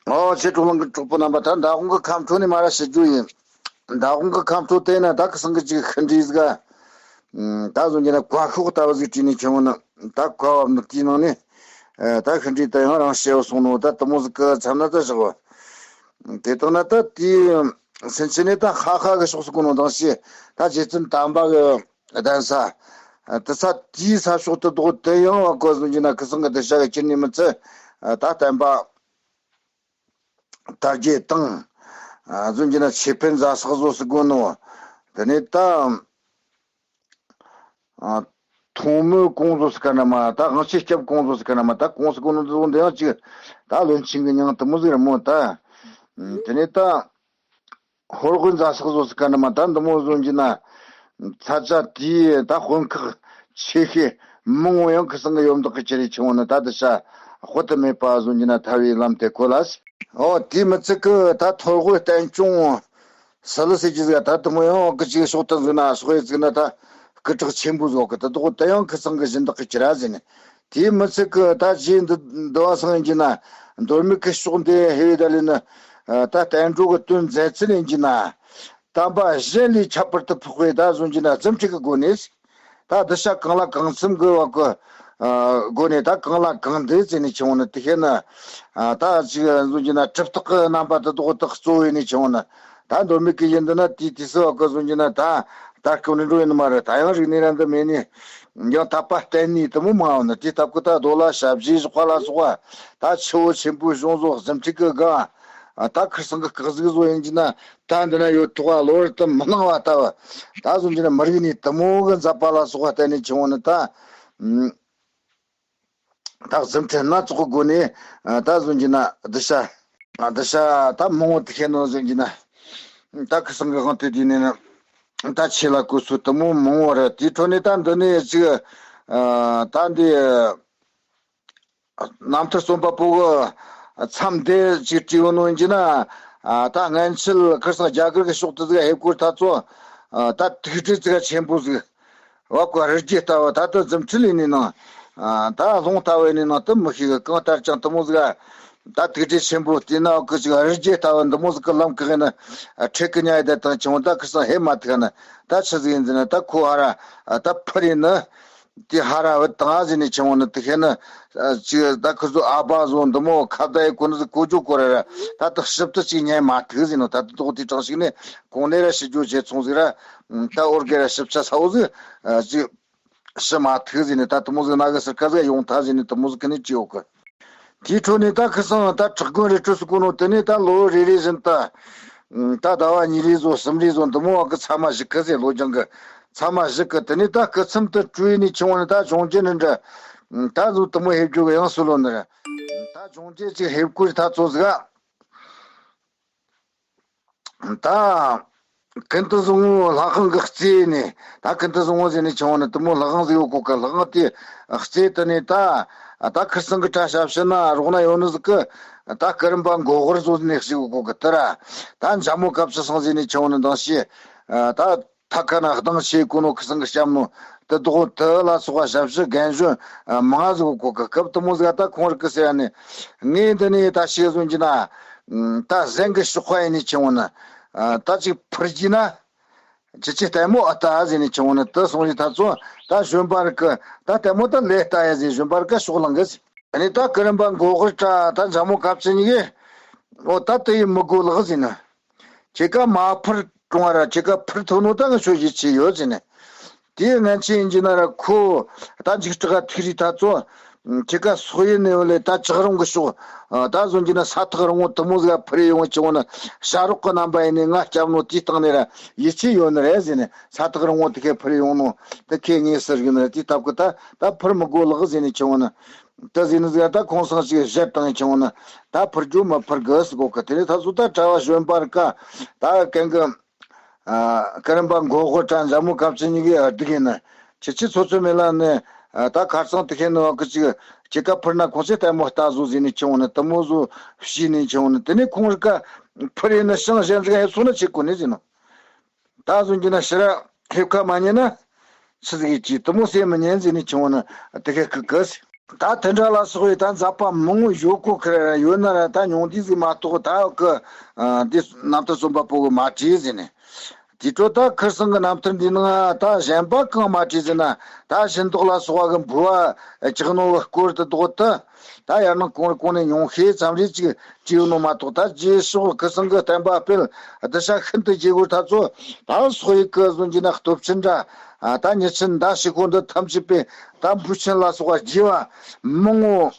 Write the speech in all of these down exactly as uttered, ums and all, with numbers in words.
ཨོ་ཆེ་གྲོགས་ལང་གི་གྲོགས་པོ་རྣམ་པ། ད་མདང་དགོང་གི་ཁམས་ཕྲོ་ནས་མ་ར་ཞུ་རྒྱུ་ཡིན། མདང་དགོང་གི་ཁམས་ཕྲོ་དེ་ན་ད་ཁི་སང་གི་ཅིག་ཤི་འདྲིས་ཟིག་ག་ད་བཟོ་རྒྱུ་ན་བཀའ་ཤོག་ལྟ་བུ་ཟིག་བྲིས་ནས་ཁྱེར་འོང་ནི། ད་བཀའ་བབ་ནི་དེའི་ནང་ནས་ད་ཤི་འདྲིས་ད་ཡང་རང་ཤེས་བ་སོང་ནོ། ད་དུ་མོ་ཟིག་གི་མཚམས་ན་ད་བཞག་བ། དེ་དག་ན་ད་དེའི་སེམས་ཅན་ནས་ད་ཧ་ཧ་གི་ཕྱོགས་སུ་གོ་ནོ་དང་ཞེས། ད་རྗེ་བཙུན་དམ་པ་གི་གདན་ས། དེ་ས་དེའི་ས་ཕྱོགས་དེ་དག་དེ་ཡང་བ་གོ་བཟོ་རྒྱུ་ན་ཁི་སང་གི་དེ་ཤ་གི་ཁྱེར་ནས་མི་ཚེ་ད་བསྟན་པ་དར་རྒྱས་དང་། ཨ་བཟོ་རྒྱུ་ན་ཆོས་ཕན་ཛ་སག་བཟོ་སི་དགོས་ནོ། དེ་ནས་ད་ཨ་ཐོང་མི་གོང་བཟོ་སི་ཀ་ན་མ། ད་དབང་ཆེན་སྐྱབས་གོང་བཟོ་སི་ཀ་ན་མ། ད་གོང་སི་གོ་ནོ་འདི་ཚོ་འདི་ཡང་ཅིག་ད་བློན་ཆེན་གི་མྱིང་དུ་མོ་ཟིག་ར་མོ། ད་དེ་ནས་ད་ཧོར་དབུས་ཛ་སག་བཟོ་སི་ཀ་ན་མ། ད་འདི་མོ་བཟོ་རྒྱུ་ན་ཚ་ཚ་དེའི་ད་དཔོན་ཁག་ཆེ་ཤོས་མང་བོ་ཡང་ཁི་སང་གི་ཡོམ་དག་གི་ཁྱེར་རེ་ཁྱེར་འོང་ནི། ད་དེ་ཤ་དཔག་ཏུ་མེད་པ་བཟོ་རྒྱུ་ན་ཐར་བའི་ལམ་དེ་ཁོ་ལ། ཨོ་དེ་མི་ཚིག་གི་ད་ཐོར་དབུས་བསྟན་སྐྱོང་སི་ལི་ཟེར་གྱི་ཟིག་ད་དུ་མོ་ཡང་གི་ཅིག་ཕྱོགས་དུ་འཛུལ་ན་ཕྱོགས་ཡི་ཚིག་ན་ད་སྐུ་དྲག་ཆེན་པོ་བཟོ་གི། ད་དུ་དེ་ཡང་ཁི་སང་གི་སྦྱིན་བདག་གི་ཁྱེར་ར་ཟེར་ནི། དེ་མི་ཚིག་གི་ད་རྗེ་འདི་འདི་བ་སང་ཡིན་གྱི་ན་མདོ་སྨད་གི་ཕྱོགས་འདི་ཧེ་བེ་ད་ལི་ནི། ད་བསྟན་འགྲོ་གི་དོན་མཛད་ཚུལ་ཡིན་གྱི་ན། དམ་པ་གཞན་ལས་ཁྱད་པར་དུ་འཕགས་པའི་ད་བཟོ་རྒྱུ་ན་རྫུ་འཕྲུལ་གྱི་སྒོ་ནས། ད་གདུལ་བྱ་གང་ལ་གང་འཚམ་གི་བ་གི་སྒོ་ནས་ད་གང་ལ་གང་འདུལ་ཟེར་ནས་ཁྱེར་འོང་ནི། དེ་ཤེས་ན་ད་ཅིག་བཟོ་རྒྱུ་ན་གྲུབ་རྟགས་ཀྱི་རྣམ་པ་དེ་དག་དག་གཙོ་བོ་ཡིན་ནས་ཁྱེར་འོང་ནི། ད་མདོ་སྨད་ཀྱི་ཡིན་འདི་ན་དེའི་དུས་སུ་བ་གི་བཟོ་རྒྱུ་ན་ད་ད་སྐབས་ནས་འགྲོ་ཡིན་ནི་མ་རེད། ད་ཡང་རིག་གནས་ར་འདི་མེད་ནས་ཡང་དད་པ་བརྟན་ནས་དུ་མོ་མ་འོང་ནི། དེ་ལྟ་བུ་ད་རྡོ་ལ་ཞབས་རྗེས་བཞག་པ་ལ་སོགས་པ། ད་ཆུ་བོ་ཆེན་པོའི་གཞུང་བཟོ་རྫུ་འཕྲུལ་གྱི་སྒང་། ད་ཁིར་སང་གི་སྐག་ཟིག་བཟོ་ཡིན་གྱི་ན། ད་འདི་ན་ཡོད་ཐོག་བློ་རི་དུ་མི་སྣང་བ་ལྟ་བུ། ད་བཟོ་རྒྱུ་ན་མི་རིགས་ནས་དུ་མོ་གི་མཛད་པ་ལ་སོགས་པ་བསྟན་ནས་ཁྱེར་འོང་ནི། ད་ད་རྫུ་འཕྲུལ་སྣ་ཚོགས་ཀྱི་སྒོ་ནས་ད་བཟོ་རྒྱུ་ན་གདུལ་བྱ་གདུལ་བྱ་ད་མང་བོ་དེ་ཤེས་ནོ་བཟོ་རྒྱུ་ན། ད་ཁིར་སང་གི་དབང་དུ་བསྡུས་ནས་ནི་ད་ཆོས་ལ་གོ་ཚུལ་དུ་མོ་མང་བོ་རེད། དེའི་ཁྲོད་ནས་ད་འདི་ནས་ཅིག་ད་འདི། རྣམ་ཐར་རྩོམ་པ་པོ་གི་མཚམས་འདི་ཅིག་བྲིས་ཡོད་ནོ་ཡིན་གྱི་ན། ད་སྔན་ཆད་ཁིར་སང་རྒྱ་གར་གྱི་ཕྱོགས་དེ་ཟིག་ཧེབ་གོ་ད་ཚོ། ད་དུག་སྦྲུལ་ཙི་ག་ཆེན་པོ་ཟིག་བ་གོ་རི་རྒྱུད་ལྟ་བུ། ད་དུ་རྫུ་འཕྲུལ་ཡིན་ནི་ནང་། ད་ལྷུང་ལྟ་བུ་ཡིན་ནི་ནང་དུ་མི་ཤེས་གི། གང་ལྟར་ཀྱང་དུ་མོ་ཟིག་ད་དུག་སྦྲུལ་ཆེན་པོ་དེ་ན་གི་ཅིག་རི་རྒྱུད་ལྟ་བུ་འདི་མོ་ཟིག་གི་ལམ་གི་ནི་ཁྲེ་གི་ཉ་ཡི་ད་དང་ཆུང་ད་ཁིར་སང་ཧེ་མ་ཐུག་ནི། ད་ཆི་ཟིག་ཡིན་ཟེར་ན་ད་ཁོ་ཧ་ར་ད་ཕུར་ཡིན་ནི། དེ་ཧ་ར་བུད་དང་ཟེར་ནས་ཁྱེར་འོང་ནི། དེ་ཤེས་ན་ཅིག་ད་ཁོ་ཚོ་ཨ་ཕ་བཟོ་འདི་མོ་ཁ་བརྡ་ཡི་གོ་ནི་ཟིག་གོ་རྒྱུ་གོ་ར་ར། ད་ད་ཞིབ་ཏུ་ཅིག་ཉན་མ་ཐུག་ཟེར་ནོ། ད་ད་དོག་དེ་གྲངས་ཤིག་ནས་གོང་ནས་ར་ཞིབ་རྒྱུ་བྱེད་ཚོང་ཟིག་ར། ད་འོར་གེ་ར་ཞིབ་ཆ་ཚ་བོ་ཟིག་ཅིག་ཞི་མ་ཐུག་ཟེར་ནས། ད་དུ་མོ་ཟིག་ན་གི་སིར་ཁ་ཟིག་ཡོང་ཐལ་ཟེར་ནས་དུ་མོ་ཟིག་གི་ནས་ཅི་ཡོད་གི། དེའི་ཁྲོད་ནས་ད་ཁི་སང་ད་བྲག་དགོན་རི་ཁྲོད་སུ་གོ་ནོ་དེ་ནས་ད་ལོ་རེ་རེ་བཞིན་དུ། ད་ཟླ་བ་གཉིས་རེ་བཟོ་གསུམ་རེ་བཟོ་འདི་མོ་བ་གི་ཚ་མ་བཞི་གི་ཟེར། ལོ་རྒྱང་གི་ཚ་མ་བཞི་གི། དེ་ནས་ད་སྐུ་མཚམས་དུ་བྲོས་ནས་ཁྱེར་འོང་ནས་ད་སྦྱོང་རྒྱུ་ནི་འདྲ། ད་བཟོ་དུ་མོ་ཧེབ་རྒྱུ་གི་ཡང་སུ་ལོ་ནི་རེད། ད་སྦྱོང་རྒྱུ་ཅིག་ཧེབ་གོ་རི་ད་ཚོ་ཟིག་ག་ད། ཀུན་ཏུ་བཟང་པོ་ལྷ་ཁང་གི་རྩེ་ནས། ད་ཀུན་ཏུ་བཟང་པོ་ཟེར་ནས་ཁྱེར་འོང་ནི་དུ་མོ་ལྷ་ཁང་ཟིག་ཡོད་གོ་གི། ལྷ་ཁང་དེ་རྩེ་དེ་ནས་ད་ད་ཁིར་སང་གི་གྲྭ་ཞབས་ཕྱི་ན་རོགས་ན་ཡོད་ནི་ཟིག་གི། ད་སྐུ་རིམ་པ་མགོ་དབར་བཟོ་ནས་ཞིག་ཡོད་གོ་གི། དེ་ར་ད་འཇམ་མོ་སྐབས་ཕྱི་སང་ཟེར་ནས་ཁྱེར་འོང་ནི་དང་ཞེས། ད་ཐ་ཁ་ན་གདངས་ཆེ་གོ་ནོ་ཁིར་སང་གི་སྐྱབས་ནོ་དེ་དག་དེ་ལ་སོགས་པ་ཞབས་ཕྱི་རྒན་གཞོན་མང་ཟིག་ཡོད་གོ་གི། སྐབས་དུ་མོ་ཟིག་ད་ཁོང་རིག་གི་ཟེར་ཡ་ནི། ངས་འདི་ནས་ད་ཤེས་བཟོ་རྒྱུ་ན། ད་གཟན་གི་གཤོག་པ་ཡིན་ནས་ཁྱེར་འོང་ནི། ད་ཅིག་ཕུར་རྒྱུ་ན། ཁྱེད་ཀྱིས་ལྟད་མོ་ཨ་ལྟ་ཟེར་ནས་ཁྱེར་འོང་ནི། དེ་སོང་རྗེས་ད་ཚོ་ད་གཞོན་པ་རིགས་ཀྱི་ད་ལྟད་མོ་ད་ལས་ལྟ་ཡ་ཟེར། གཞོན་པ་རིགས་ཀྱི་ཕྱོགས་ལངས་གི་ཟེར། ཨ་ནི་ད་སྐུ་རིམ་པ་མགོ་དབར་གྲྭ་ད་འཇམ་མོ་སྐབས་ཕྱི་གཉིས་ཀས། འོ་ད་དེ་ཡིན་མི་དགོས་ལགས་ཟེར་ནི། ཁྱེད་ཀ་མ་ཕུར་གྲོང་བ་ར་ཁྱེད་ཀ་ཕུར་ཐུབ་ནོ་ད་ང་ཆོ་ཡིད་ཆེས་ཡོད་ཟེར་ནི། དེའི་སྔན་ཆད་ཡིན་གྱི་ན་ར་ཁོ་ད་འཇིགས་སྐྲག་ཐུག་རི་ད་ཚོ། ཁྱེད་ཀ་སོག་ཡུལ་ནས་ཡོད་ལེ་ད་ལྕགས་རོང་གི་ཕྱོགས། ད་བཟོ་རྒྱུ་ན་ས་ཐག་རིང་བོ་དུ་མོ་ཟིག་ཕུ་རེ་ཡོང་ཁྱེར་འོང་ན། ཤ་རོགས་ཀྱི་རྣམ་པ་ཡིན་ནས་ང་སྐྱབས་ནོ་དེའི་སྟེང་ནས་ར་ཡིད་ཆེས་ཡོད་ནི་རེད་ཟེར་ནས། ས་ཐག་རིང་བོ་དེ་ཁས་ཕུ་རེ་ཡོང་ནོ་དེ་ཁས་ངེས་ཟེར་གི་ནི་རེད། དེའི་སྟབས་ཀྱིས་ད་ད་ཕུར་མི་དགོས་ལགས་ཟེར་ནས་ཁྱེར་འོང་ན། ད་ཟེར་ནི་ཟིག་ད་ཁོང་སང་ཞིག་བཞད་བཏང་ཁྱེར་འོང་ན། ད་ཕུར་རྒྱུ་མི་ཕུར་གི་ཟེར་གོ་གི། དེ་ནས་ད་ཚོ་ད་གྲྭ་བ་གཞོན་པ་རིགས་ཀ་ད་གན་གི། ཨ། སྐུ་རིམ་པ་མགོ་དབར་གྲྭ་འཇམ་མོ་སྐབས་ཕྱི་གཉིས་ཀས་སྡིག་ཡིན་ན། ཁྱེད་ཀྱིས་ཚོ་ཚོད་མེད་ལ་ནི། ཨ། ད་ཁར་སང་དེ་ཁྱེད་ནི་བ་ཀི་ཅིག་ཁྱེད་ཀ་ཕུར་ན་ཁོང་ཚོས་ལྟད་མོ་ལྟ་བཟོ་ཟེར་ནས་ཁྱེར་འོང་ན་དུ་མོ་བཟོ་བྱས་ནས་ཁྱེར་འོང་ན། དེ་ནས་ཁོང་རིགས་ཀ་ཕུར་ཡིན་ན་ཤིང་གཞན་ཟིག་ཧེ་སོང་ན་ཆི་གོ་ནི་ཟེར་ནོ། ད་བཟོ་རྒྱུ་ན་ཕྱི་ར་ཧེབ་ཁ་མ་ཉན་ན་ཆི་ཟིག་ཡིན་གྱི། དུ་མོ་ཟེར་མི་ཉན་ཟེར་ནས་ཁྱེར་འོང་ན་དེ་ཁས་ཁུག་གི་ཟེར། ད་དེ་འདྲ་ལ་སོགས་པའི་ད་མཛད་པ་མང་བོ་ཡོད་གོ་ཁར་ཡོད་ན་ར། ད་ཉུང་བསྡུས་ཟིག་མ་གཏོགས། ད་གི་ཨ་འདི་རྣམ་ཐར་རྩོམ་པ་པོ་གི་མ་བྲིས་ཟེར་ནས། དེ་འཕྲོ་ད་ཁིར་སང་གི་རྣམ་ཐར་འདི་ནང་ད་གཞན་པ་གང་མ་བྲིས་ཟེར་ན། ད་ཤིང་ཏོག་ལ་སོགས་པ་གི་འབུལ་བ་བཅག་ནོ་གི་སྐོར་དེ་དག་ད་ཡར་ནང་གོང་རུ་གོང་ནས་ཉུང་ཤས་ཙམ་རེ་ཅིག་བྲིས་ཡོད་ནོ་མ་གཏོགས། ད་རྗེས་ཕྱོགས་ཁིར་སང་གི་བསྟན་པ་སྤེལ་གདུལ་བྱ་ཤིན་ཏུ་རྒྱས་པར་ཐག་ཚོ་ད་སོག་ཡིག་གི་བཟོ་རྒྱུ་ན་སྟོབས་ཆེན་འདྲ། ད་ཉེར་ཆེན་ཟླ་ཕྱེད་ཀོ་འདི་ཐམས་ཅད་པས་ད་འབུལ་ཆེན་ལ་སོགས་པ་རྒྱས་པ་མང་བོ།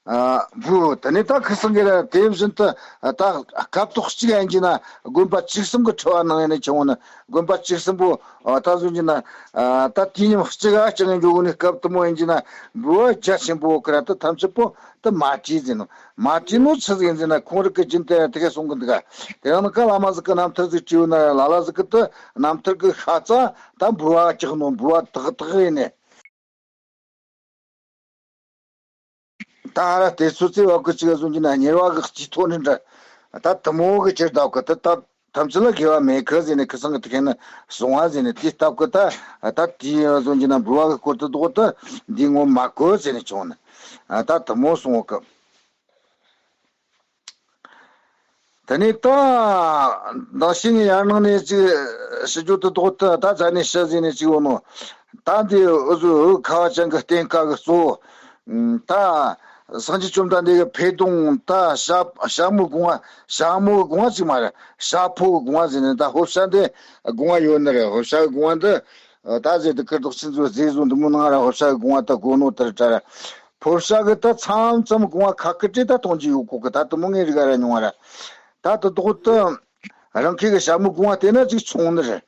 ཨ་འབུལ། དེ་ནས་ད་ཁིར་སང་གི་ར་དེ་བཞིན་དུ་ད་སྐབས་ཐོག་གཅིག་ཡན་གྱི་ན་དགོན་པ་བཅུ་གསུམ་གི་ཁྲི་བ་ནང་ཡིན་ནས་ཆུང་བོ་ནི། དགོན་པ་བཅུ་གསུམ་པོ་ད་བཟོ་རྒྱུ་ན་ད་དུས་མཉམ་གཅིག་ག་ཅང་ཡིན་འཇོག་གོ་ནི་སྐབས་དུ་མོ་ཡིན་གྱི་ན་འབུལ་བ་རྒྱ་ཆེན་པོ་ཁི་ར་ད་ཐམས་ཅད་པོ་ད་མ་བྲིས་ཟིན་ནོ། མ་བྲིས་ནོ་ཆི་ཟིག་ཡིན་ཟེར་ན། ཁོང་རིགས་ཀྱི་རྒྱུན་དེ་དེ་གས་གསུང་གི་འདུག་ག་དེ་ཡང་ན་ཀ་བླ་མ་ཟིག་གི་རྣམ་ཐར་ཟིག་བྲིས་ཡོད་ན་ར། ལ་ལ་ཟིག་གི་ད་རྣམ་ཐར་གི་ཤ་ཚ་ད་འབུལ་བ་རྒྱག་ནོ། འབུལ་བ་དག་དག་ཡིན་ནས། ད་ཧ་ར་དེ་ཚོ་ཚེ་བ་ཀུ་ཅི་ག་བཟོ་རྒྱུ་ན་གཉེར་བ་གི་སྤྱི་ཐོག་ནས་འདྲ། ད་དུ་མོ་གི་ཁྱེར་བདག་གི་ད་ད་ཐམས་ཅད་ལ་དགེ་བ་མེད་གི་ཟེར་ནས་ཁི་སང་གི་དེ་ཁེ་ན་སོང་བ་ཟེར་ནས། དེ་སྟབས་གི་ད་ད་དེ་བཟོ་རྒྱུ་ན་འབུལ་བ་གི་སྐོར་དུ་དོག་ད་འདི་ངོ་མ་གོ་ཟེར་ནས་བྱུང་ནས། ད་དུ་མོ་སོང་བ་གི། དེ་ནས་ད་མདང་ཕྱི་ནས་ཡར་ནང་ནས་ཅིག་ཞུ་རྒྱུ་དུ་དོག་ད་ད་ཛ་ནས་ཤི་ཟིན་ནས་ཅིག་འོ་ནོ། ད་འདི་འུ་ཟོ་འུ་ཁ་བ་ཅན་གི་བསྟན་ཁ་གི་གཙོ་བོ། ད་སངས་རྒྱས་བཅོམ་ལྡན་འདས་ཀྱི་འཕེལ་གདུང་ད་ཞྭ་ཞྭ་མོའི་སྒོ་ང་། ཞྭ་མོའི་སྒོ་ང་ཅིག་མ་རེད། ཞྭ་ཕོ་གི་སྒོ་ང་ཟིན་ནས། ད་ཕོ་བྱ་འདི་སྒོ་ང་ཡོད་ནི་རེད། ཕོ་བྱ་གི་སྒོ་ང་འདི་ད་ཟེར་དུ་ཁིར་དོག་ཆིན་ཟོ་ཟེ་ཟོ་འདི་མོ་ནང་ར་ཕོ་བྱ་གི་སྒོ་ང་ད་དགོ་ནོ་དེར་གྲ་ར། ཕོ་བྱ་གི་ད་མཚམས་མཚམས་སྒོ་ང་ཁ་ཁི་ཏྲེ་ད་གཏོང་རྒྱུ་ཡོད་གོ་གི། ད་དུ་མོ་ངའི་རིག་ག་ར་མྱོང་བ་ར། ད་དུ་དོག་ཏུ་རང་ཁའི་གི་ཞྭ་མོའི་སྒོ་ང་དེ་ན་ཅིག་ཆུང་ནི་རེད།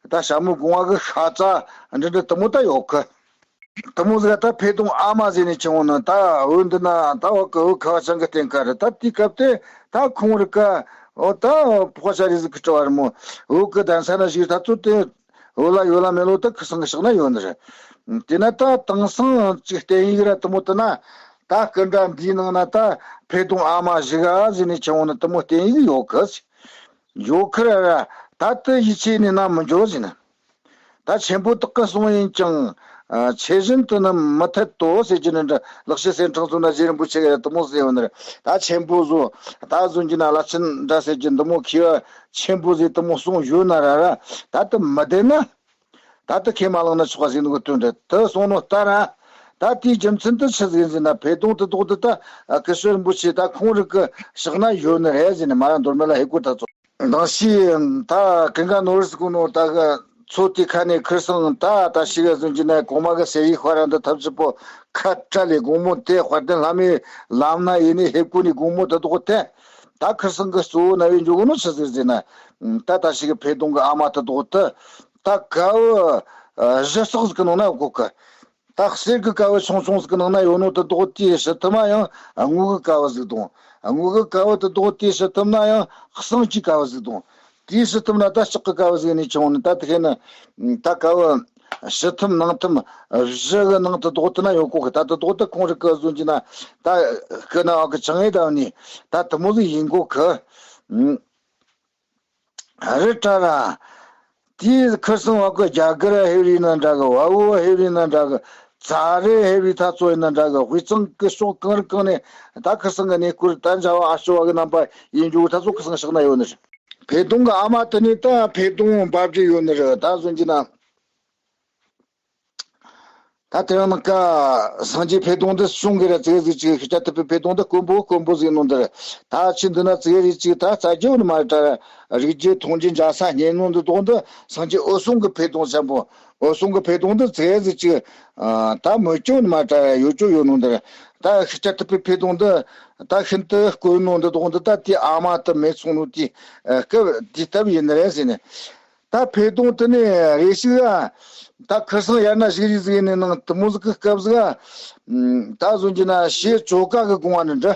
ད་ཞྭ་མོའི་སྒོ་ང་གི་ཤ་ཚ་འདྲི་འདྲི་དུ་མོ་ད་ཡོད་གི། དུ་མོ་ཟིག་ད་འཕེལ་གདུང་ཨ་མ་ཟེར་ནས་ཆུང་ནི་ད་འུ་འདི་ན་ད་འུ་གི་འུ་ཁ་བ་ཅན་གི་བསྟན་ཁ་རེད། ད་དེའི་སྐབས་དེ་ད་ཁོང་རིག་ག་འོ་ད་ཕོ་བྱ་རེ་ཟིག་གི་སྤྲུལ་བ་རེད་མོ། འུ་གི་གདན་ས་ན་བཞུགས་ད་ཚོ་དེ། འོ་ལ་ཡོད་ལ་མེད་ལོ་ད་ཁི་སང་གི་ཕྱག་ན་ཡོད་ནི་རེད། དེ་ན་ད་དེང་སང་ཅིག་བསྟན་ཡིག་ར་དུ་མོ་དེ་ན་ད་སྐུ་འདྲ་འདིའི་ནང་ན་ད་འཕེལ་གདུང་ཨ་མ་བཞི་ག་ཟེར་ནས་ཆུང་བོ་ནི་དུ་མོ་བསྟན་ཡིག་ཡོད་གི། ཡོད་ཁི་ར་ར་ད་དུ་ཡིད་ཆེས་ནས་ན་མི་འཇོག་ཟེར་ན། ད་ཆེན་པོ་དག་གི་གསུང་ཡིན་ཀྱང་། ཨ་ཆེ་བཞིན་དུ་ནི་མི་འཐད་དོ་ཟེར་གྱི་ནི་འདྲ། ལེགས་བཤད་གསེར་ཕྲེང་ཚོ་ན་རྗེ་རིན་པོ་ཆེ་གི་དུ་མོ་ཟེར་བ་ནི་རེད། ད་ཆེན་པོ་བཟོ་ད་བཟོ་གྱི་ན་བླ་ཆེན་འདྲ་ཟེར་གྱི་འདི་མོ་མཁས་པ་ཆེན་པོ་ཟེར་དུ་མོ་གསུང་ཡོད་ན་ར་ར། ད་དུ་མི་བདེན་ན། ད་དུ་ཁས་མ་བླངས་ན་ཆོག་ཟེར་ནི་གི་དོན་རེད། དུ་གསུང་ནོ་ལྟར་ར། ད་དེའི་རྒྱུ་མཚན་དུ་ཆི་ཟིག་ཡིན་ཟེར་ན། འཕེལ་གདུང་དུ་དོག་དུ་ད་ཨ་སྐུ་ཞབས་རིན་པོ་ཆེ་ད་ཁོང་རིག་གི་ཕྱག་ན་ཡོད་ནི་རེད་ཟེར་ནི་མ་ར་མདོ་སྨད་ལ་ཧེ་གོ་ད་ཚོ། མདང་ཞིག་ད་ཀུན་དགའ་ནོར་བུ་ཟེར་གོ་ནོ་ད་གི་ཚོ་དེ་ཁ་ནས་ཁིར་སང་ད་ད་ཞིག་ག་ཟུན་གྱི་ན་གོང་མ་གི་ཟེར་ཡིག་ཧ་ར་འདི་ཐབས་ཅི་པོ་ཁ་བྲལ་ལས་དགོང་མོ་དེ་དཔལ་ལྡན་ལྷ་མོའི་ལམ་སྣ་ཡིན་ནི་ཧེབ་གོ་ནི་དགོང་མོ་དེ་དོག་དེ། ད་ཁིར་སང་གི་གཙོ་བོ་ན་བའི་འཇོག་གོ་ནོ་ཆི་ཟེར་ཟེར་ན། ད་ད་ཞིག་གི་འཕེལ་གདུང་གི་ཨ་མ་དེ་དོག་དེ། ད་ཀ་བུ་བཞི་སོགས་ཟིག་གི་ནང་ན་ཡོད་གོ་གི། ད་གསེར་གི་ཀ་བུ་ཆུང་ཆུང་ཟིག་གི་ནང་ན་ཡོད་ནོ་དེ་དོག་དེའི་ཕྱི་ཐུབ་མ་ཡང་དངུལ་གི་ཀ་བུ་ཟིག་དང་། དངུལ་གི་ཀ་བུ་དེ་དོག་དེའི་ཕྱི་ཐུབ་ན་ཡང་ཟངས་ཀྱི་ཀ་བུ་ཟིག་དང་། དེའི་ཕྱི་ཐུབ་ན་ད་ལྕགས་ཀྱི་ཀ་བུ་ཟིག་ནས་ཆུང་ནི། ད་དེ་ཁེ་ནི་ད་ཀ་བུ་ཕྱི་ཐུབ་ནང་ཐུབ་བཞི་གི་ནང་དེ་དོག་དེ་ན་ཡོད་གོ་གི། ད་དེ་དོག་དེ་ཁོང་རིག་གི་ཟུན་གྱི་ན་ད་ཀི་ན་བ་གི་ཆང་ངེ་ད་ནི་ད་དེ་མོ་ཟིག་ཡིན་གོ་གི། རི་བྲག་ར། དེའི་ཁར་སང་བ་གི་རྒྱ་གར་ཧེ་རི་ན་འདྲ་གི། བ་བོ་ཧེ་རི་ན་འདྲ་གི། ཙ་རེ་ཧེ་རི་ཐ་ཚོ་ཡིན་ན་འདྲ་གི། དབུས་གཙང་གི་ཕྱོགས་གང་རི་གང་ནས་ད་ཁར་སང་གི་གནས་སྐོར་ད་འཇའ་བ་ཨ་ཤོ་བ་གི་རྣམ་པ་ཡིན་རྒྱུ་ཐ་ཚོ་ཁར་སང་ཕྱག་ན་ཡོད་ནི་རེད། འཕེལ་གདུང་གི་ཨ་མ་དེ་ནི་ད་འཕེལ་གདུང་འབབ་རྒྱུ་ཡོད་ནི་རེད། ད་གསུང་གྱི་ན། ད་དེ་རིང་ནངས་ཀ་སངས་རྒྱས་འཕེལ་གདུང་འདི་གསུང་གི་ར་ཙིག་ཟིག་ཅིག་ཤཱཀྱ་ཐུབ་པའི་འཕེལ་གདུང་འདི་དཀོན་པོ་དཀོན་པོ་ཟིག་ནོ་འདི་ར། ད་ཕྱི་འདི་ན་ཙིག་རིག་ཅིག་ད་རྩ་རྒྱུ་ནི་མ་རེད་ད་ར། རིག་རྒྱུ་མཐོང་རྒྱུ་འཇའ་ས་སྙེད་ནོ་འདི་དོག་འདི་སངས་རྒྱས་འོད་སྲུང་གི་འཕེལ་གདུང་ཆེན་པོ། འོད་སྲུང་གི་འཕེལ་གདུང་འདི་ཙིག་ཟིག་ཅིག་ད་མོད་ཀྱང་ནི་མ་རེད་ད་ར། ཡོད་ཀྱང་ཡོད་ནོ་འདི་ར། ད་ཤཱཀྱ་ཐུབ་པའི་འཕེལ་གདུང་འདི་ད་ཤིན་ཏུ་དཀོན་ནོ་འདི་དོག་འདི་ད་དེའི་ཨ་མ་དེ་མེད་སོང་ནོ་དེ་སྐབས་དེ་སྟབས་ཡིན་ནི་རེད་ཟེར་ནས། ད་འཕེལ་གདུང་དེ་ནས་རེ་ཞིག་ཨ། ད་ཁར་སང་ཡར་ན་ཞིག་རིག་ཟིག་ནས་ནང་དུ་མོ་ཟིག་གི་སྐབས་ཟིག་ཨ། ད་གཟོད་ཀྱི་ན་ཞེ་བཅོ་ཀ་གི་དགོངས་པ་འདྲ་འདྲ།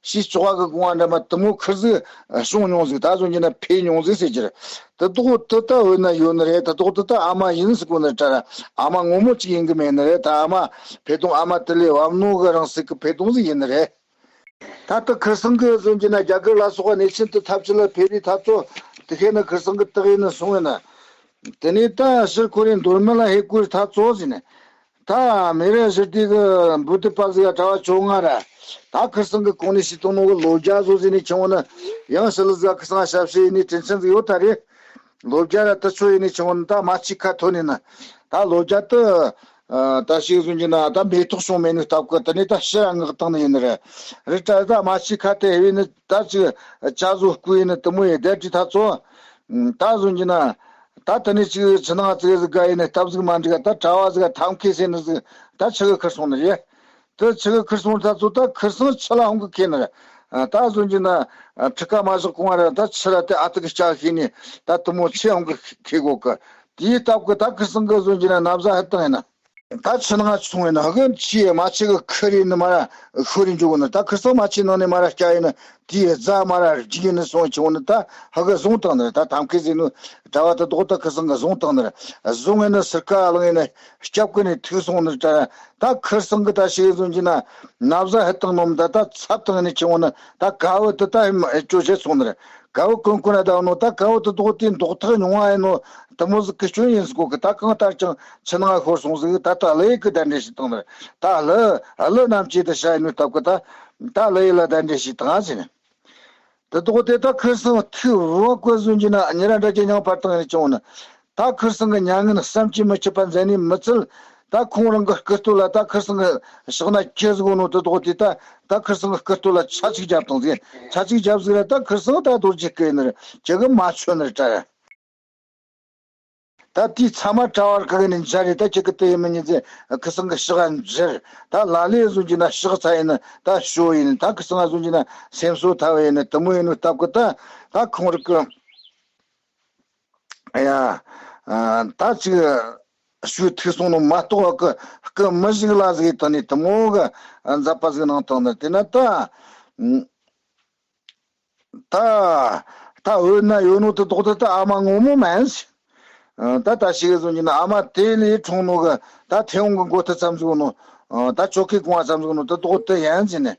ཞེ་བཅོ་ཀ་གི་དགོངས་པ་འདྲ་མ་དུ་མོ་ཁར་ཟིག་བྱུང་མྱོང་ཟིག་ད་གཟོད་ཀྱི་ན་འཕེལ་མྱོང་ཟིག་ཟེར་གྱི་རེད། དེ་དོག་དེ་ད་འོ་ན་ཡོད་ནི་རེད། དེ་དོག་དེ་ད་ཨ་མ་ཡིན་ཟིག་གོ་ནི་ད་ར། ཨ་མ་ངོ་མ་ཅིག་ཡིན་གི་མེད་ནི་རེད། ད་ཨ་མ་འཕེལ་གདུང་ཨ་མ་དེ་ལས་བབས་ནོ་གི་རང་ཟིག་གི་འཕེལ་གདུང་ཟིག་ཡིན་ནི་རེད། ད་ལྟ་ཁར་སང་གི་གཟོད་ཀྱི་ན་རྒྱ་གར་ལ་སོགས་པ་གནས་ཆེན་དུ་ཐབས་ཅི་ལ་ཕེབས་རིས་ཐ་ཚོ། དེ་ཁེ་ན་ཁར་སང་གི་དག་ཡིན་ན་སོང་ཡིན་ན། དེ་ནས་ད་ཕྱིར་ཁོ་རའི་མདོ་སྨད་ལ་ཧེ་གོ་རིས་ཐ་ཚོ་ཟིན་ནས། ད་མི་རབས་ཞི་བདེ་གི་འབུལ་དེབ་པ་ཟིག་གྲྭ་བ་བཅོ་ལྔ་ར། ད་ཁིར་སང་གི་གོང་ནས་ཞིག་གཏོང་ནོ་གི་ལོ་རྒྱ་བཟོ་ཟིག་ནས་ཆུང་བོ་ནི། ཡང་ཞི་ལི་ཟིག་ཁིར་སང་ཞབས་ཕྱི་ཡིན་ནི་དྲིན་ཆེན་ཟིག་ཡོད་ད་རེད། ལོ་རྒྱ་ར་དུ་ཆོ་ཡིན་ནི་ཆུང་བོ་ནི་ད་མ་ཆི་ཁ་ཐོན་ནི་ན། ད་ལོ་རྒྱ་དུ། ད་ཞིག་བཟུང་གྱི་ན་ད་མེ་ཏོག་བྱུང་མེད་ནི་སྟབས་ཀི་དེ་ནས་ད་ཕྱིར་མངགས་བཏང་ནི་ཡིན་ནི་རེད། རི་ཏྲ་ད་མ་ཆི་ཁ་དེ་ཧེ་བས་ནི་ད་ཅིག་ཅ་བཟོ་སྐུ་ཡིན་ནི་དུ་མོ་ཡི་དེ་ཅི་ད་ཚོ། ད་བཟུང་གྱི་ན། ད་དེ་ནས་ཅིག་ཕྱི་ནང་ཙི་གེ་ཟིག་དགའ་ཡིན་ནི་སྟབས་ཟིག་མ་འགྲིག་ག་ད་གྲྭ་བ་ཟིག་ཐབས་མཁས་ཟེར་ནི་ཟིག་ད་ཆི་གི་ཁིར་སོང་ནི་རེད། དེ་ཆི་གི་ཁིར་སོང་ད་ཚོ་ད་ཁིར་སང་ཆི་ལ་ཧོང་གི་ཁེ་ནི་རེད། ད་བཟུང་གྱི་ན། ཁྲི་ཀ་མ་བཞག་གོང་ར་ད་ཆི་ར་དེ་ཨ་ཏི་གི་ལྕགས་ཤིག་ནི་ད་དུ་མོ་ཆི་ཧོང་གི་ཁེ་གོ་གི་དེའི་སྟབས་ཀི་ད་ཁིར་སང་གི་བཟུང་གྱི་ན་ན་བཟའ་ཧི་ཏང་ཡིན་ན། ད་ཕྱི་ནང་ཆུང་བས་ན་ཧ་གི་ཆི་ཡི་མ་ཆི་གི་ཁི་རི་ནི་མ་ར་ཤོ་རི་འཇུག་གོ་ནི་ད་ཁིར་སང་མ་ཆི་ནང་ནི་མ་ར་སྐྱ་ཡིན་ནི། དེའི་རྫ་མ་ར་རྒྱུག་ནི་སོང་ཆུང་ནི་ད་ཧ་གི་བཟུང་བཏང་ནི་ད་ཐམ་ཁའི་ཟིན་ནི་གྲྭ་བ་དེ་དོག་ད་ཁི་སང་གི་བཟུང་བཏང་ནི་བཟུང་ངེ་ནི་སིར་ཀ་ལང་ངེ་ནི་སྐྱབས་ཀི་ནི་ཐུག་སོང་ནི་ད་ད་ཁི་སང་གི་ད་ཤེས་བཟུང་གྱི་ན་ན་བཟའ་ཧི་བཏང་ནོ་མི་ད་ད་ཚབ་བཏང་ནི་ཆུང་ནི་ད་ཀ་བོ་དེ་ད་ཧི་ཅོ་བྱེད་སོང་ནི་ཀ་བོ་ཀུན་ཀུན་ན་ད་ནོ་ད་ཀ་བོ་དེ་དོག་དེ་མདོག་ཐག་ཉུང་བ་ཡིན་ནོ་དུ་མོ་ཟིག་གི་སྐྱོན་ཡིན་ཟིག་གོ་གི་ད་གང་ལྟར་ཀྱང་ཕྱི་ནང་ཤོར་སོང་ཟིག་ད་ད་ལི་ཡི་གི་གདན་འདྲེན་ཞིག་བཏང་ནི་ད་ལི་ལི་རྣམས་ཀྱིས་དེ་ཤ་ཡིན་ནོ་སྟབས་གི་ད། ད་ལི་ཡི་ལ་གདན་འདྲེན་ཞིག་བཏང་ཟིན། དེ་དོག་དེ་ད་ཁིར་སང་ཐུག་བོ་ཀོ་བཟུང་གྱི་ན་ཉེ་ར་འདྲ་གྱི་ཉང་བར་བཏང་ནས་བྱུང་ནི། ད་ཁིར་སང་གི་མྱ་ངན་བསམ་གྱིས་མི་ཁྱབ་པ་མཛད་ནས་མི་ཚད། ད་ཁོང་རང་གི་སྐུ་སྟོད་ལ་ད་ཁིར་སང་གི་ཕྱག་ན་ཁྱེར་ཟིག་ནོ་དེ་དོག་དེ་ད་ད་ཁིར་སང་གི་སྐུ་སྟོད་ལ་ཆ་གཅིག་བརྒྱབ་བཏང་ཟིན། ཆ་གཅིག་བརྒྱབ་ཟིག་ར་ད་ཁིར་སང་ད་རྡོ་རྗེ་སྐུ་ཡིན་ནི་ཅི་གི་མ་ཆོད་ནི་དྲ། ད་དེའི་ཚ་མ་གྲྭ་བར་གི་ནས་འཇར་རེ་ད་ཁྱེད་ཀྱི་དེ་ཡིན་མི་ཉིད་ཟེར་ཁི་སང་གི་ཕྱག་འཇར་ད་ལ་ལས་བཟོ་གྱི་ན་ཕྱག་ཚ་ཡིན་ད་ཞོ་ཡིན་ད་ཁི་སང་བཟོ་གྱི་ན་སེམས་གསོ་ཐབས་ཡིན་དུ་མོ་ཡིན་ནོ་སྟབས་ཀི་ད་ད་ཁོང་རིག་གི་ཡ་ད་ཅིག་ཞུ་ཐུག་སོང་ནོ་མ་གཏོགས་གི་སྐུ་མི་ཞིག་ལ་ཟིག་ད་ནི་དུ་མོ་གི་མཛད་པ་ཟིག་གནང་ཐོག་ནི་དེ་ན་ད། ད་ད་འོད་ན་ཡོད་ནོ་དེ་དོག་དེ་ད་ཨ་མ་ངོ་མོ་མིན། ད་ད་ཞིག་གི་བཟོ་གྱི་ན་ཨ་མ་དེ་ལས་འཁྲུངས་ནོ་གི་ད་ཐེ་ཝང་གི་མགོ་ཐུ་ཙམ་ཟིག་ནོ། ད་ཆོ་གི་གོང་བ་ཙམ་ཟིག་ནོ་དེ་དོག་དེ་ཡིན་ཟིན་ནས།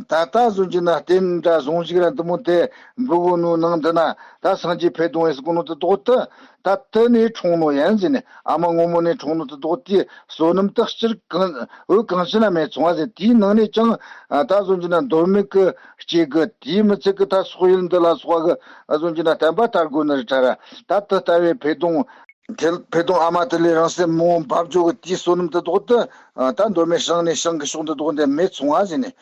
ད་ད་བཟོ་གྱི་ན་རྟེན་འདྲ་ཟུང་ཞིག་ར་འདི་མོ་དེ་འབུལ་གོ་ནོ་ནང་དེ་ན་ད་སངས་རྒྱས་འཕེལ་གདུང་ཡིན་ཟིག་ནོ་དེ་དོག་དེ། ད་དེ་ནས་འཁྲུངས་ནོ་ཡིན་ཟེར་ནས་ཨ་མ་ངོ་མོ་ནས་འཁྲུངས་ནོ་དེ་དོག་དེ་བསོད་ནམས་དག་སྤྱིར་གང་འོས་གང་ཅི་ན་མེད་སོང་བ་ཟེར། དེའི་ནང་ནས་ཀྱང་ད་བཟོ་གྱི་ན་མདོ་སྨད་ཀྱི་སྐྱེ་དགུ་དེའི་མི་ཚེ་གི་ད་སོག་ཡུལ་འདི་ལ་སོགས་གི་བཟོ་གྱི་ན་བསྟན་པ་དར་དགོས་ནི་རེད་དྲ་ར། ད་དེ་ལྟ་བུའི་འཕེལ་གདུང་དེ་འཕེལ་གདུང་ཨ་མ་དེ་ལས་རིང་བསྲེལ་མང་བོ་འབབ་འཇོག་གི་དེའི་བསོད་ནམས་དེ་དོག་དེ་ད་མདོ་སྨད་ཞང་ནས་ཞང་གི་ཕྱོགས་འདི་དོག་འདི་མེད་སོང་བ་ཟེར་ནས་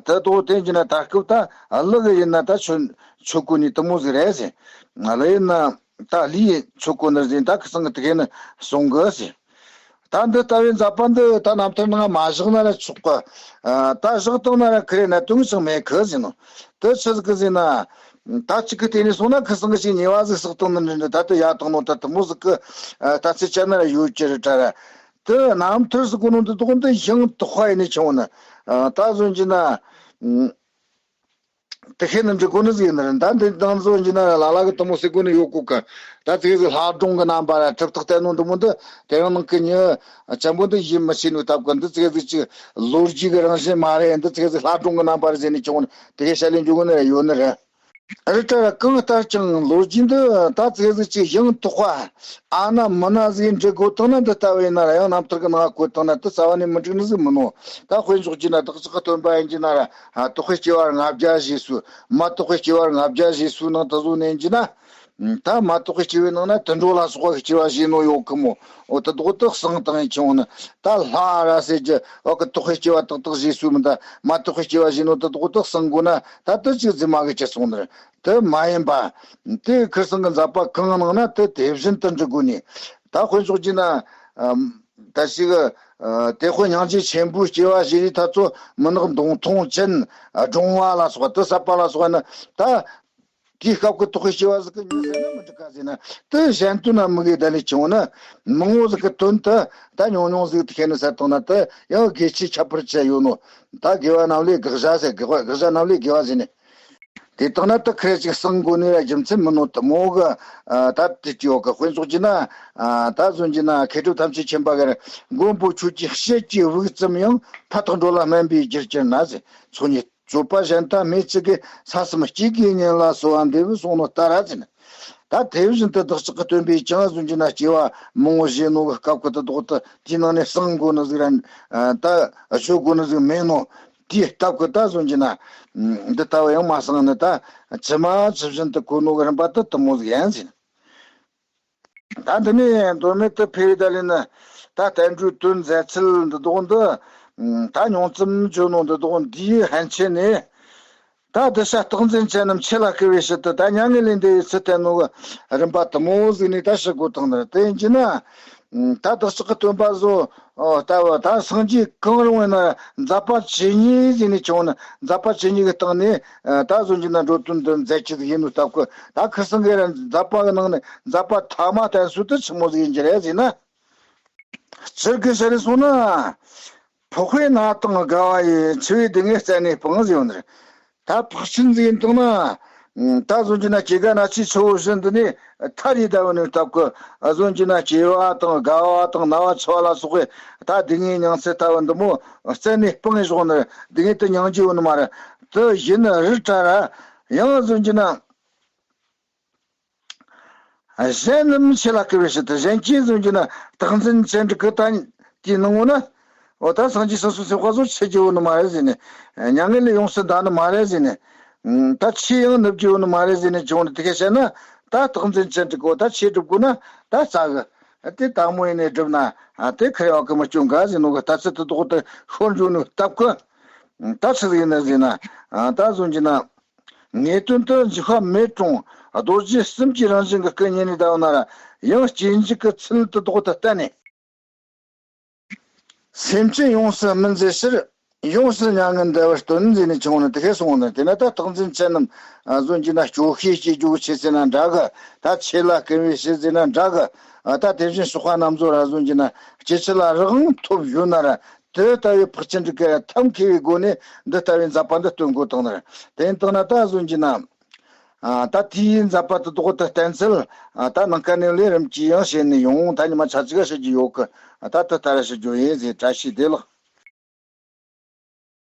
དེ་དོག་དེ་གྱི་ན་ད་སྐབས་ད་གླུ་གི་ཡིན་ན་ད་ཆོ་ཆོ་གོ་ནི་དུ་མོ་ཟིག་རེད་ཟེར། གླུ་ཡིན་ན། ད་ལུས་ཆོ་གོ་ནི་ཟིན་ད་ཁི་སང་གི་དེ་གས་ནི་སོང་གི་ཟིན། ད་འདི་ལྟ་བུའི་མཛད་པ་འདི་ད་རྣམ་ཐར་ནང་མ་བཞག་ན་ར་ཆོག་གི་ད་བཞག་བཏང་ན་ར་ཁི་རེ་ན་དོན་ཞིག་མེད་གི་ཟིན་ནོ། དེ་ཆི་ཟིག་གི་ཟིན་ན། ད་གཅིག་གི་དེ་ནས་སོང་ན་ཁི་སང་གི་ཞིག་ཉེས་པ་ཟིག་བསགས་བཏང་ནི་འདྲ་འདྲ་ད་དེ་ཡ་བཏང་ནོ་ད་དུ་མོ་ཟིག་གི་ད་ཚེ་ཆ་ན་ར་ཡོད་ཀྱི་རེད་དྲ་ར། དེ་རྣམ་ཐར་ཟིག་གོ་ནོ་འདི་དོག་འདི་ཡང་དོག་པ་ཡིན་ནི་ཆུང་ནི། ད་བཟོ་གྱི་ན། དེ་ཤེས་ནི་འདྲི་གོ་ནི་ཟིག་ཡིན་ནི་རེད། ད་འདི་དང་བཟོ་གྱི་ན་ལ་ལ་གི་དུ་མོ་ཟེར་གོ་ནི་ཡོད་གོ་གི་ད་ཙིག་ཟིག་ལྷ་སྒྲུང་གི་རྣམ་པ་ར་གྲུབ་རྟགས་བསྟན་ནོ་འདི་མོ་འདི་དེ་རིང་ནང་གི་ཉི་ཆེན་པོ་འདི་ཡིད་མི་ཆེས་ནོ་སྟབས་གི་འདི་ཙིག་ཟིག་ཅིག་ལོ་རྒྱུས་གི་རང་བཞིན་མ་རེད། འདི་ཙིག་ཟིག་ལྷ་སྒྲུང་གི་རྣམ་པ་རེད་ཟེར་ནི་ཆུང་ནི་དེ་ཤེས་བྱ་ལས་འཇུག་གོ་ནི་རེད་ཡོད་ནི་རེད། རི་ཀྲ་ར་གང་ལྟར་ཀྱང་ལོ་རྒྱུས་འདི་ད་ཙིག་ཟིག་ཅིག་ཡང་དོག་པ་ཨ་ན་མི་ན་ཟིག་འདྲི་དགོས་བཏང་ན་འདི་ལྟ་བུ་ཡིན་ན་ར་ཡང་རྣམ་ཐར་གི་ནང་བཀོད་བཏང་ན་དེ་རྩ་བ་ནས་མི་འགྲིག་ནི་ཟིག་མིན་ནོ། ད་དཔེ་འཇོག་གྱི་ན་བདག་ཅག་གི་སྟོན་པ་ཡིན་གྱི་ན་ར་ཨ་དོག་པའི་སྐྱེ་བ་ལྔ་བརྒྱ་བཞེས་སུ་མ་དོག་པའི་སྐྱེ་བ་ལྔ་བརྒྱ་བཞེས་སུ་ནང་དུ་བཟོ་ནས་ཡིན་གྱི་ན། ད་མ་དོག་པའི་སྐྱེ་བའི་ནང་ན་དུད་འགྲོ་ལ་སོགས་པ་གི་སྐྱེ་བ་བཞེས་ནོ་ཡོད་གི་མོ། འོ་དེ་དོག་དེ་གསང་བཏང་ཡིན་ཆུང་ནི། ད་ལྷ་ར་ཟེར་གྱི་འོ་གི་དོག་པའི་སྐྱེ་བ་ཏག་ཏག་བཞེས་སུ་མི་ད་མ་དོག་པའི་སྐྱེ་བ་བཞེས་ནོ་དེ་དོག་དེ་གསང་དགོས་ན་ད་དེ་ཅིག་རྫུན་མ་གི་ཁྱེར་སོང་ནི་རེད། དེ་མ་ཡིན་པ། དེ་ཁིར་སང་གི་མཛད་པ་གང་གནང་ན་དེ་དེ་བཞིན་དུ་འགྲུབ་དགོས་ནི། ད་དཔེ་འཇོག་གྱི་ན། ཨམ། ད་ཞིག་ཨ། དེ་དཔེ་སྙིང་རྗེ་ཆེན་པོའི་སྐྱེ་བ་བཞེས་རིགས་ཐ་ཚོ་མི་ནག་མདུང་ཐུང་ཅན་སྒྲུང་བ་ལ་སོགས་པ་དེ་ཟབ་པ་ལ་སོགས་པ་ནི་ད། དེའི་སྐབས་ཀྱི་དོག་པའི་སྐྱེ་བ་ཟིག་གི་ཉོན་ཟེར་ན་མི་འགྲིག་ག་ཟེར་ན་དེ་གཞན་དོན་ན་མི་དགེ་ད་ལས་ཆུང་ན་མང་བོ་ཟིག་གི་དོན་དུ་ད་ཉུང་ཉུང་ཟིག་དེ་ཁྱེར་ནས་ཟེར་བཏང་ན་དེ་ཡང་དགེ་ཆོས་ཁྱད་པར་ཅན་ཡོད་ནོ། ད་དགེ་བ་རྣམས་ལས་དགག་བྱ་ཟེར་དགག་བྱ་དགག་བྱ་རྣམས་ལས་དགེ་བ་ཟེར་ནས། དེ་དག་ན་དེ་ཁ་ཅིག་གསང་དགོས་ནི་ལ་རྒྱུ་མཚན་མིན་ནོ་དུ་མོ་གི་ད་དེ་ཅི་ཡོད་གི་དཔེ་འཇོག་གྱི་ན། ད་བཟོ་གྱི་ན་མཁས་གྲུབ་ཐམས་ཅད་མཁྱེན་པ་གི་མགོན་པོ་ཁྱོད་ཀྱི་ཞལ་གྱི་དབུགས་ཙམ་ཡང་མཐའ་དག་འགྲོ་ལ་སྨན་པའི་རྒྱུར་གྱུར་ན་ཟེར། ཚོགས་གཉིས་སྤྱོད་པ་གཞན་དག་མེད་ཅིག་གིས་ས་གསུམ་སྐྱེ་དགུའི་གཉེན་ལ་གསོལ་བ་འདེབས་གསུངས་ནོ་ལྟར་ཟེར་ནས། ད་དེ་བཞིན་དུ་བདག་ཅག་གི་སྟོན་པས་ཀྱང་ཟོན་གྱི་ན་སྐྱེ་བ་མང་བོ་བཞེས་ནོ་གི་སྐབས་ཀྱི་དུ་དོག་ཏུ་དེའི་ནང་ནས་གསང་དགོས་ནི་ཟིག་ར་ད་བཞོ་དགོས་ནི་ཟིག་མེད་ནོ། དེའི་སྟབས་ཀྱི་ད་ཟོན་གྱི་ན་འདི་ལྟ་བུ་ཡང་མ་གསང་ནི་ད་ཇི་མ་ཇི་བཞིན་དུ་གོ་ནོ་གི་རིམ་པ་དུ་དུ་མོ་ཟིག་ཡན་ཟིན། ད་འདི་ནས་མདོ་སྨད་དུ་ཕེ་བི་ད་ལི་ནི་ད་བསྟན་འགྲོའི་དོན་མཛད་ཚུལ་འདི་དོག་འདི་ད་ཉུང་ཙམ་བརྗོད་ནོ་འདི་དོག་འདིའི་ཕན་ཆད་ནས། ད་དུ་ཤ་རྟག་འཛིན་ཅན་རྣམས་ཆོས་ལ་སྐུལ་བའི་ཕྱིར་དུ་ད་མྱ་ངན་ལས་འདས་པའི་ཚུལ་བསྟན་ནོ་གི་རིམ་པ་དུ་མོ་ཟིག་ནས་ད་ཞུ་དགོས་དང་ནི་དེ་ཡིན་གྱི་ན། ད་བདག་ཅག་གི་སྟོན་པ་བཟོ་ལྟ་བུ་ད་སངས་རྒྱས་གང་རུང་བས་ན་མཛད་པ་ཇི་སྙེད་ཟིག་ནས་བྱུང་ན་མཛད་པ་ཇི་སྙེད་ཀྱི་སྟེང་ནས་ད་གཟོད་ཀྱི་ན་འགྲོ་དོན་དུ་མཛད་ཀྱི་ཟིག་ཡིན་ནོ་སྟབས་ཀྱི་ད་ཁུ་སང་གི་ར་མཛད་པ་གི་ནང་ནས་མཛད་པ་ཐ་མ་བསྟན་སྲོལ་དུ་ཆི་མོ་ཟིག་ཡིན་གྱི་རེད་ཟེར་ན། སྤྱིར་གི་ཤར་རེ་སོང་ན། འཕགས་པའི་མནའ་དང་དགའ་བ་ཡི། འཆི་བའི་སྡུག་བསྔལ་རྩད་ནས་སྤངས་ཟེར་བ་འདིར། ད་འཕགས་ཆེན་ཟིག་ཡིན་དང་ན། ད་གཟོད་ཀྱི་ན་སྐྱེ་རྒ་ན་འཆིའི་ཆུ་བོ་བཞིན་དུ་ནས་ཐར་ཡི་ད་བ་ནི་སྟབས་ཀྱི་གཟོད་ཀྱི་ན་སྐྱེ་བ་དང་རྒ་བ་དང་ན་བ་འཆི་བ་ལ་སོགས་པའི་ད་སྡུག་བསྔལ་མྱངས་ཚེ་ལྟ་བུ་འདི་མོ་རྩད་ནས་སྤངས་ཡི་ཞོག་ནི་སྡུག་བསྔལ་དུ་མྱང་རྒྱུ་ཡོད་ནི་མ་རེད། དུ་ཡིན་རི་བྲལ་ར་ཡང་གཟོད་ཀྱི་ན། གཞན་རྣམས་ཆོས་ལ་སྐུལ་བའི་ཕྱིར་དུ་གཞན་གྱིས་གཟོད་ཀྱི་ན་རྟག་འཛིན་ཅན་དྲུག་གི་ད་དེའི་ནང་ངོ་ན། འོ་ད་སངས་རྒྱས་སོ་སོའི་སེམས་དཔའ་ཚོ་འཆི་རྒྱུ་ཡོད་ནི་མ་རེད་ཟེར་ནས། མྱ་ངན་ལས་ཡོངས་སུ་འདའ་ནི་མ་རེད་ཟེར་ནས། ད་ཆོས་ཡང་ནུབ་རྒྱུ་ཡོད་ནི་མ་རེད་ཟེར་ནས་བྱུང་ནས་དེ་ག་བཤད་ན་ད་རྟག་འཛིན་ཅན་དྲུག་གི་འོ་ད་ཆོས་སྒྲུབ་དགོས་ན་ད་རྩ་གི་དེ་དལ་མོ་ཡིན་ནས་སྒྲུབ་ན་དེ་ཁེར་ཡོད་གི་མི་སྐྱོན་ག་ཟེར་ནོ་གི་ལྟ་ཚུལ་དུ་དོག་ཏུ་ཤོར་འགྲོ་ནོ་སྟབས་གི་ད་ཆི་ཟིག་ཡིན་ན་ཟེར་ན། ད་གཟོད་ཀྱི་ན། ངེས་དོན་དུ་འཇིགས་པ་མེད་རུང་རྡོ་རྗེ་གསུམ་གྱི་རང་བཞིན་གྱི་སྐུ་བརྙེས་ནས་ད་བ་ན་ར་ཡང་སྐྱེ་འཇིག་གི་ཚུལ་དུ་དོག་ཏུ་བསྟན་ནས། སེམས་ཅན་ཡོངས་སུ་སྨིན་མཛད་ཕྱིར། ཡོངས་སུ་མྱ་ངན་འདའ་བར་སྟོན་ཟེར་ནས་བྱུང་ནས་དེ་ཁས་སོང་ནས་དེ་ན་ད་རྟག་འཛིན་ཅན་རྣམས་གཟོད་ཀྱི་ན་སྐྱོ་ཤས་སྐྱེ་རྒྱུ་ཆེ་ཟེར་ན་འདྲ་གི་ད་ཆོས་ལ་སྐུལ་བའི་ཕྱིར་ཟེར་ན་འདྲ་གི་ད་དེ་བཞིན་གཤོག་པ་རྣམས་ཚོ་ར་གཟོད་ཀྱི་ན་སྐྱེ་འཆི་ལ་རག་ལས་ཐོབ་ཡོད་ན་ར། དེ་ལྟ་བུའི་འཕགས་ཆེན་དྲུག་གི་ཐབས་མཁས་པའི་སྒོ་ནས་འདི་ལྟ་བུའི་མཛད་པ་འདི་སྟོན་དགོས་དང་ནི། དེ་ཡིན་དང་ན་ད་གཟོད་ཀྱི་ན། ད་དེའི་མཛད་པ་དུ་དོག་ཏུ་བསྟན་ཚུལ། ད་ནངས་ཀ་ནས་ལས་རིམ་གྱིས་ཡང་བཤད་ནས་ཡོང་ད་ཉི་མ་ཆ་གཅིག་ག་བཤད་ཀྱི་ཡོད་གི་ད་དུ་ལྟར་བཤད་རྒྱུ་ཡིན་ཟེར་བཀྲ་ཤིས་བདེ་ལེགས།